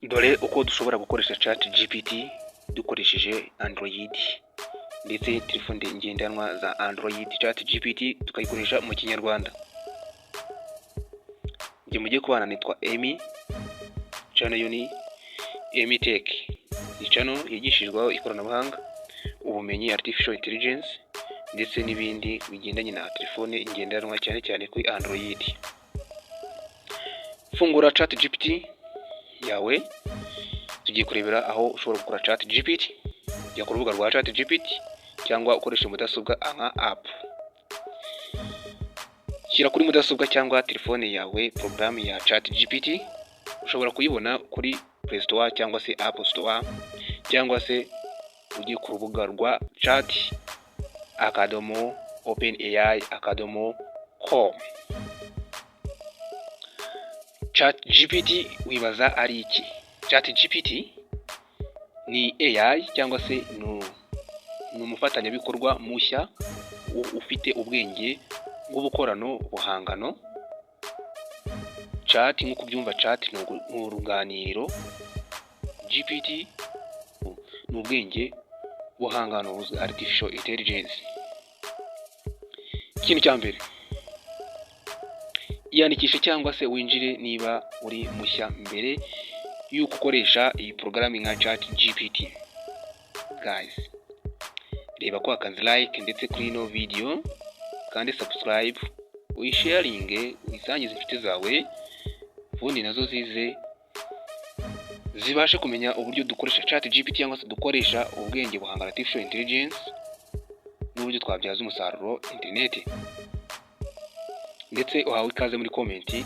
Dore uko dushobora gukoresha Chat GPT dukoresheje Android ndetse telefone ngendanwa za Android, Chat GPT tukayikoresha mu Kinyarwanda. Njye mugiye kubana nitwa Emi, channel yo ni Emi Tech. Ni channel yigishirizwaho ikoranabuhanga, ubumenyi, artificial intelligence ndetse n'ibindi bigendanye na telefone ngendanwa, cyane cyane kuri Android. Fungura Chat GPT yawe, tugiye kurebera aho ushobora gukora Chat GPT. Jya ku rubuga rwa Chat GPT cyangwa ukoresha mudasobwa nka app. Shyira kuri mudasobwa cyangwa telefone yawe porogaramu ya Chat GPT, ushobora kuyibona kuri Play Store cyangwa se App Store, cyangwa se ujye ku rubuga rwa chat.openai.com. Chat GPT wibaza ari iki? Chat GPT ni AI cyangwa se ni umufatanyabikorwa mushya ufite ubwenge bw'ubukorano buhangano. Chat, nk'uko ubyumva, chat ni uruganiriro, GPT ni ubwenge buhangano buzwi artificial intelligence. Ikintu cya mbere, iyandikishe cyangwa se winjire niba uri mushya mbere y'uko ukoresha iyi porogaramu nka Chat GPT. Guys, reba ko wakanze like ndetse kuri ino video kandi subscribe, uyisharinge, uyisangize inshuti zawe, ubundi nazo zize zibashe kumenya uburyo dukoresha Chat GPT cyangwa se dukoresha ubwenge buhangano, artificial intelligence, n'uburyo twabyaza umusaruro internet. Ndetse uhawe ikaze muri comment,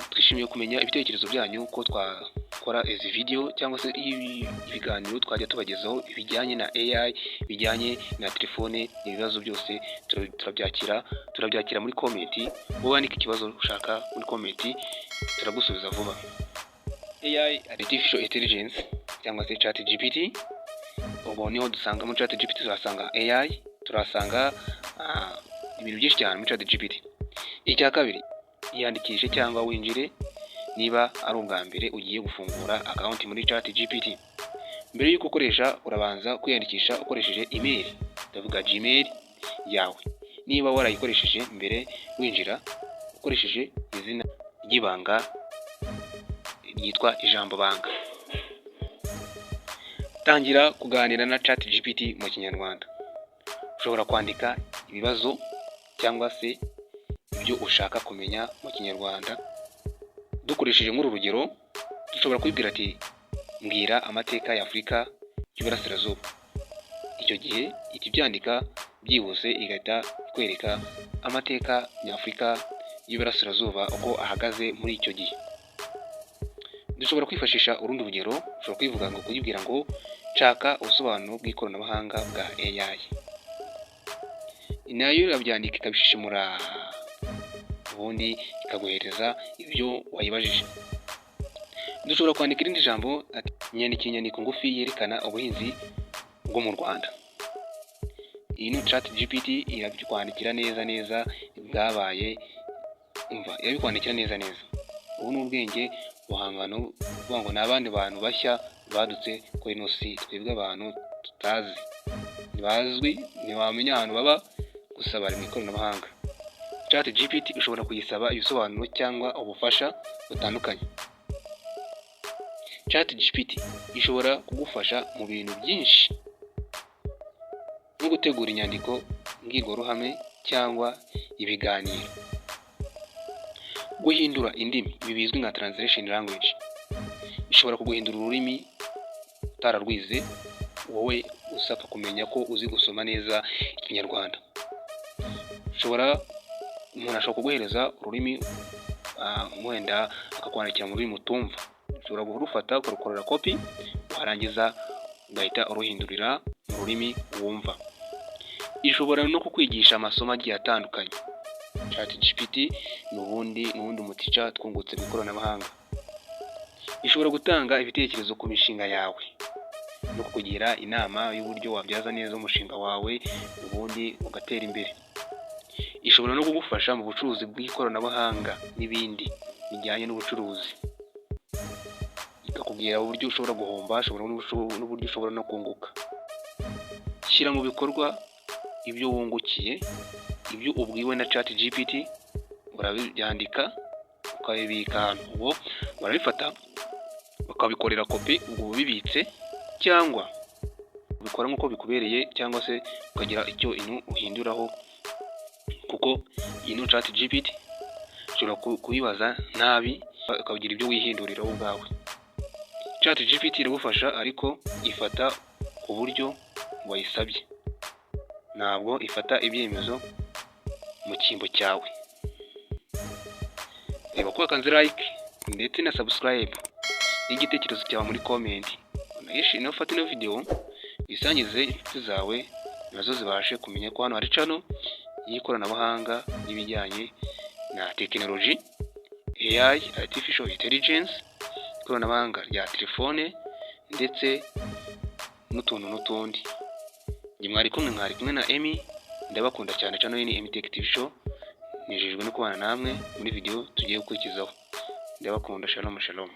twishimiye kumenya ibitekerezo byanyu ko twakora izi video cyangwa se ibiganiro twajya tubagezaho bijyanye na AI, bijyanye na telefone. Ibibazo byose turabyakira muri comment. Wowe wandika ikibazo ushaka muri comment, turagusubiza vuba. AI, artificial intelligence, cyangwa se Chat GPT, ubu niho dusanga muri Chat GPT, turasanga AI, turasanga ibintu byinshi cyane muri Chat GPT. Icya kabiri, iyandikishe cyangwa winjire niba ari ubwa mbere ugiye gufungura account muri Chat GPT. Mbere y'uko ukoresha, urabanza kwiyandikisha ukoresheje email, ndavuga Gmail yawe. Niba warayikoresheje mbere, winjira ukoresheje izina ry'ibanga ryitwa ijambo banga. Tangira kuganira na Chat GPT mu Kinyarwanda. Ushobora kwandika ibibazo cyangwa se ibyo ushaka kumenya mu Kinyarwanda. Dukoresheje nk'uru rugero, dushobora kubibwira ati: "Mbwira amateka ya Afurika y'Iburasirazuba." Icyo gihe ihita ibyandika byihuse, igahita ikwereka amateka nyafurika y'Iburasirazuba uko ahagaze muri icyo gihe. Dushobora kwifashisha urundi rugero, ushobora kwivuga ngo kuyibwira ngo: "Nshaka ubusobanuro bw'ikoranabuhanga bwa AI." Nayo irabyandika, ikabishishimura, ubundi ikaguhereza ibyo wayibajije. Dushobora kwandika irindi jambo ati: "Nyandika inyandiko ngufi yerekana ubuhinzi bwo mu Rwanda." Iyi ni Chat GPT, irabikwandikira neza neza bwabaye, umva, irabikwandikira neza neza. Ubu ni ubwenge buhangano, kuvuga ngo ni abandi bantu bashya badutse kuri ino si twebwe abantu tutazi, ntibazwi, ntiwamenya ahantu baba, gusa bari mu ikoranabuhanga. Chat GPT ushobora kuyisaba ibisobanuro cyangwa ubufasha butandukanye. Chat GPT ishobora kugufasha mu bintu byinshi, nko gutegura inyandiko mbwirwaruhame cyangwa ibiganiro, guhindura indimi, ibi bizwi nka translation language. Ishobora kuguhindura ururimi utararwize, wowe usabwa kumenya ko uzi gusoma neza Ikinyarwanda. Ushobora, umuntu ashobora kuguhereza ururimi, wenda akakwandikira mu rurimi utumva, ushobora kurufata ukarukorera kopi, warangiza ugahita uruhindurira mu rurimi wumva. Ishobora no kukwigisha amasomo agiye atandukanye. Chat GPT ni uwundi mutica twungutse mu ikoranabuhanga. Ishobora gutanga ibitekerezo ku mishinga yawe no kukugira inama y'uburyo wabyaza neza umushinga wawe, ubundi ugatera imbere. Ishobora no kugufasha mu bucuruzi bw'ikoranabuhanga n'ibindi bijyanye n'ubucuruzi. Ikakubwira uburyo ushobora guhomba, ushobora n'uburyo ushobora no kunguka. Shyira mu bikorwa ibyo wungukiye, ibyo ubwiwe na ChatGPT, urabyandika ukabibika ahantu. Ubwo barabifata bakabikorera kopi, ubwo ubibitse, cyangwa ubikora nk'uko bikubereye, cyangwa se ukagira icyo inu uhinduraho, kuko ino ChatGPT ushobora kuyibaza nabi ukagira ibyo wihindurira wowe ubwawe. ChatGPT iragufasha, ariko ifata ku buryo wayisabye, ntabwo ifata ibyemezo mu cyimbo cyawe. Reba ko wakanze like ndetse na subscribe n'igitekerezo cyawe muri comment. Unayishime, ufate ino video wisangize inshuti zawe, nazo zibashe kumenya ko hano hari channel y'ikoranabuhanga y'ibijyanye na tekinoloji, AI, artificial intelligence, ikoranabuhanga rya telefone ndetse n'utuntu n'utundi. Njye mwari kumwe na Emi, ndabakunda cyane. Channel ni Emi Tech TV Show. Nejejwe no kubana namwe muri video tugiye gukurikizaho. Ndabakunda, shalom shalom.